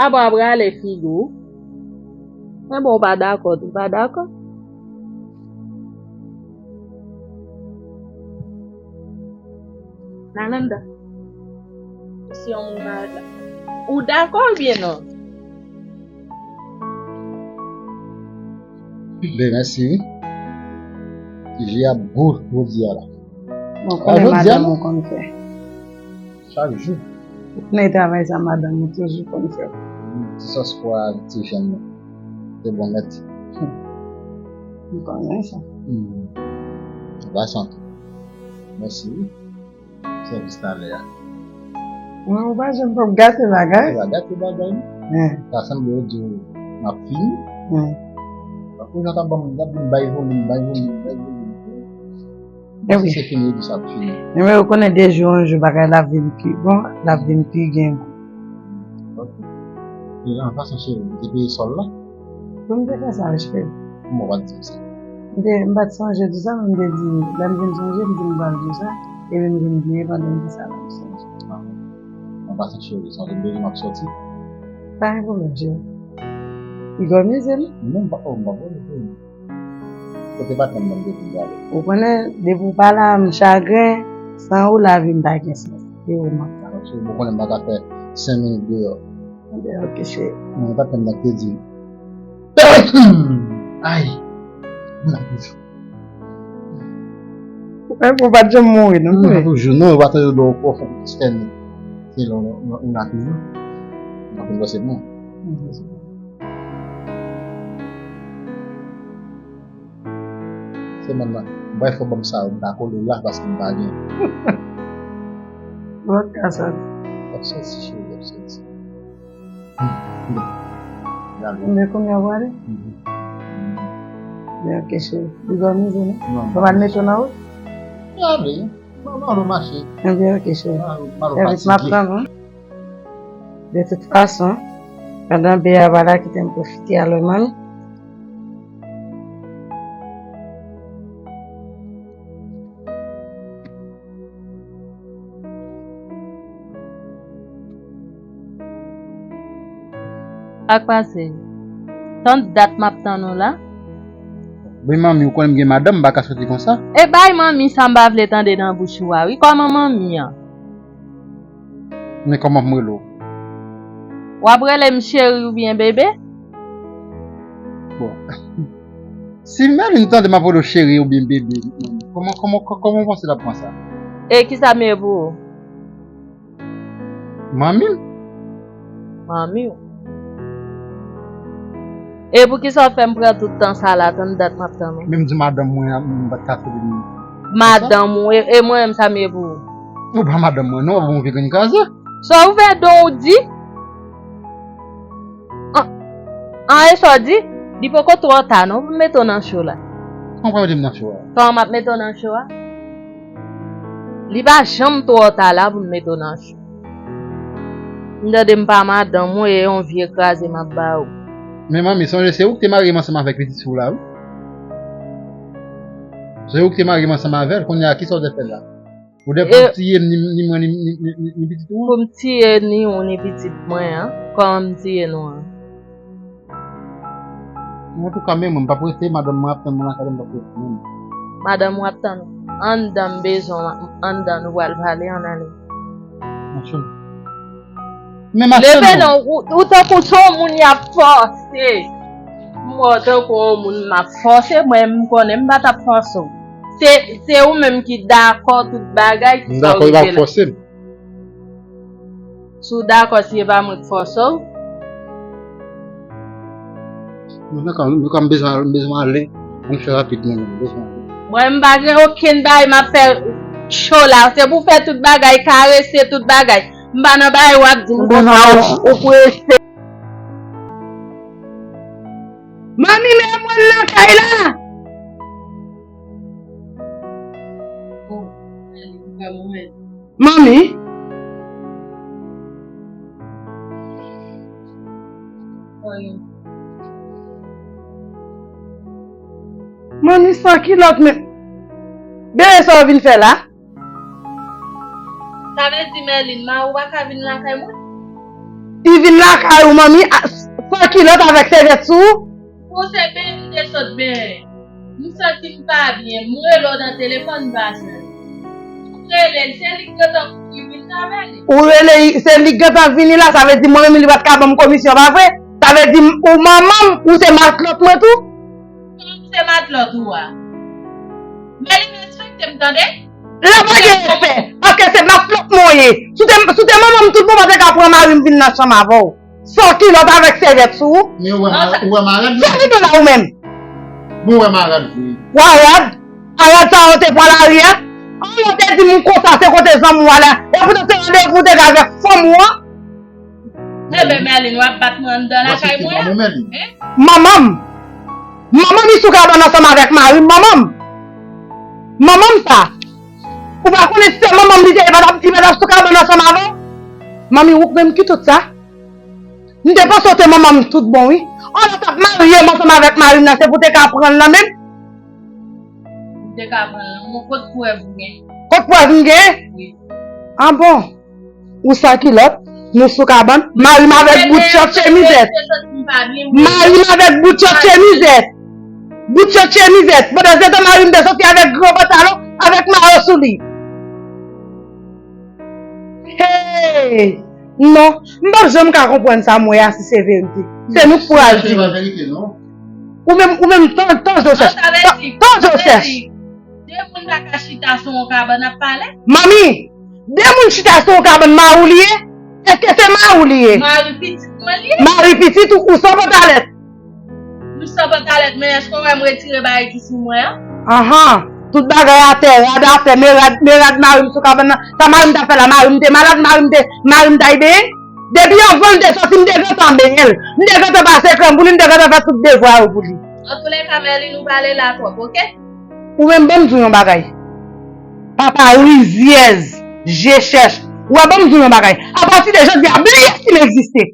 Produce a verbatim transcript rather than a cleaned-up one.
Apa w ap rale figi w? Men bon, ou pa dakò, ou pa dakò. Nalanda, si yon moun pa dakò, ou dakò oubyen non? Ben, mèsi wi. Ti je ap gou jodi a la. Bon, konnen madanm ou konn fè. Chak jou. Nan travay sa madanm ou toujou konn fè. Ti sòs pwa avèk ti jenn nan. Se bon nèt. M konnen sa. Hmm. An pasan tou. Mèsi wi. Sèvis talè a. Mwen, ou pa janm pap gate bagay. Ou pa gate bagay non. Sa sanble yo di w m ap fini. Paske ou jan t ap ban m, t ap vin bay volim, bay volim, bay volim. Ebyen. Se fini, epi sa ap fini. Ebyen, ou konnen de jou an jou, bagay la vin pi bon, la vin pi gen gou. Ok. E an pasan, cheri, ou te peye sòl la? Pou m te fè sa, cheri. Kòman w pa t di m sa? M te, m pa t sonje di sa, men m te di, lè m vin sonje, m di m pral di sa, epi m vin bliye pandan m di sa la, m sonje. An pasan, cheri, sonje m bezwen m ap sòti. Pa gen pwoblèm, cheri. Li gòmize, non? Non, m pa, oh, m pa pwoblèm. Kote patnè m nan m te vin prale? Ou konnen, depi w pa la, m chagren, san ou lavi m pa gen sans. E ou m ap tann. Paske ou konnen m pa ka fè senk minit deyò. Ebyen, ok, cheri. Men patnè m nan te di, ay, m la toujou. Ou pa t janm mouri, non, m la toujou, non, ou pa tande lè w fè yon ti tèn. Se lè w la toujou. M ap vin pase pou mwen. Se mwen nan. Brèf, fò ban m sa yo, m ta kole la paske m pa gen. Lòt ka sa. L ap sòti, cheri, l ap sòti. Bon. Gade. Men kounye a w ale? Mhm. Men ok, cheri. Li gòmize, non? Non. Ou pa t mete w nan wout? Gade. Non, non, nou mache. Ebyen, ok, cheri. Evit m ap tann ou. De tout fason, pandan bè a pa la, kite m pwofite al wè manmi. Sa k pase? Tann dat m ap tann ou la. Wi, manmi, ou konnen m gen madanm, m pa ka soti konsa. E bay manmi sa m pa vle tande nan bouch ou a, wi. Kòman manmi an? Men kòman pou m rele w? W ap rele m cheri oubyen bebe? Bon. Si Merlin tande m ap rele w cheri oubyen bebe, kòman, kòman, kòman w panse l ap pran sa? E kisa m ye pou ou? Manmi m. Manmi w. E poukisa w fè m pran tout tan sa la, tann dat m ap tann ou? Men m di madanm mwen, m pa t ka fè li. Madanm ou, e, e mwen menm sa m ye pou ou? Ou pa madanm mwen, non, w ap yon vye grenn kraze. Sa w fè don ou di? An, an, e sa w di? Li poko twò ta, non, pou m mete w nan cho la. Kòman w pral mete m nan cho a? Kòman m ap mete w nan cho a? Li pa janm twò ta la pou m mete w nan cho. M tande m pa madanm ou e yon vye kraze m ap ba ou. Men manmi, sonje se ou ki te marye m ansanm avèk pitit fi w la, wi. Se ou ki te marye m ansanm avè l, kounye a, kisa w te fè la? Ou te pou tiye m, ni, ni mwen, ni, ni, ni, ni, ni pitit ou an? Pou m tiye ni ou, ni pitit mwen an? Kòman m tiye nou an? Antouka, men mwen, m p ap rete, madanm mwen ap tann mwen lakay la, m p ap rete menm. Madanm ou ap tann ou. Anndan, m bezwen w, anndan nou pral pale, ann ale. Machann. Men machann. Leve non, ou, ou tankou se yon moun y ap fòse. M wè w tankou yon moun m ap fòse, mwen m konnen m pa t ap fòse w. Se, se ou menm ki dakò tout bagay, ki sa w rive la. M dakò, li pa fòse m. Si w dakò, si e pa mwen k fòse w. Mwen nan ka, mwen ka, m bezwen, m bezwen ale. Ann fè rapid, mwen, m bezwen ale. Mwen, m pa gen okenn bagay m ap fè cho la. Se pou fè tout bagay, karese tout bagay. M pa nan bagay w ap di m konsa, ou, ou prese. Manmi, men mwen nan kay la. Manmi. Manmi, san kilòt men. Bebe, sa w vin fè la? Sa vle di, Merlin, ma ou pa ka vin lakay mwen? Li vin lakay ou, manmi, a, san kilòt avèk sèvyèt sou ou? Bon, se benyen m te sot benyen. M santi m pa byen. M rele w nan telefòn, m pa jwenn ou. M rele l, se li k gentan kouri vin nan men li. Ou rele, se li k gentan vini la, sa vle di mwen menm li pa t ka ban m komisyon, pa vre? Sa vle di m, ou manman m, ou se matlòt mwen tou? Kòman m se matlòt ou a? Men li respekte m, tande? La pa gen respè, paske se matlòt mwen ye. Si w te, si w te manman m tout bon, m pa te ka pran mari m vin nan chanm avè w. San kilòt avèk sèvyèt sou ou. Men ou wè, non, sa, ou wè malad, se vin la ou menm. Bon, ou wè malad vre. Ou a rad? A rad sa yo te pran lari a? An, yo te di m konsa, se kote zanmi w a la. E poutan se randevou w te gen avèk fanm ou an. Enben, Merlin, w ap bat mwen anndan lakay mwen an? Manman m. Manman m, li sou kabann ansanm avèk mari m, manman m. Manman m sa. Ou pa konnen si se manman m li te ye, li pa t ap, li pa t ap sou kabann ansanm avè w? Manmi, ou menm ki tout sa? M te panse w te manman m tout bon, wi. An, lè w t ap marye m ansanm avèk mari m nan, se pou w te ka pran l nan men m? M te ka pran l nan men w, kot prèv ou gen? Kot prèv m gen? Wi. A bon? Ou san kilòt, nou sou kabann, mari m avèk bout chòt chemizèt. Mari m avèk bout chòt chemizèt. Bout chòt chemizèt. Pandan se tan mari m te soti avèk gran pantalon, avèk mayo sou li. Hey! Non, m p ap janm ka konprann sa m wè a si se verite. Se nou k pou al di. Ou menm, ou menm, tan, tan Josèch. Tan, tan Josèch. De moun pa ka chita sou yon kabann ap pale? Manmi, de moun chita sou yon kabann, mari w li ye? Èske se mari w li ye? Mari pitit mwen li ye. Mari pitit ou, ou san pantalèt? M san pantalèt, men èske w wè m retire bagay ki sou mwen an? Anhan, tout bagay atè, rad atè, men rad, men rad mari m sou kabann nan. Sa mari m t ap fè la? Mari m te malad, mari m te, mari m t al benyen? Depi anvan l te soti, m te gentan benyen l. M te gentan pase krèm pou li, m te gentan fè tout devwa yo pou li. Antoulèka, Merlin, ou pale la twòp, oke? Ou menm, ban m di w yon bagay. Papa rizyèz, je chèch. Ou wè, ban m di w yon bagay. Apati de jodi a, bliye si m egziste.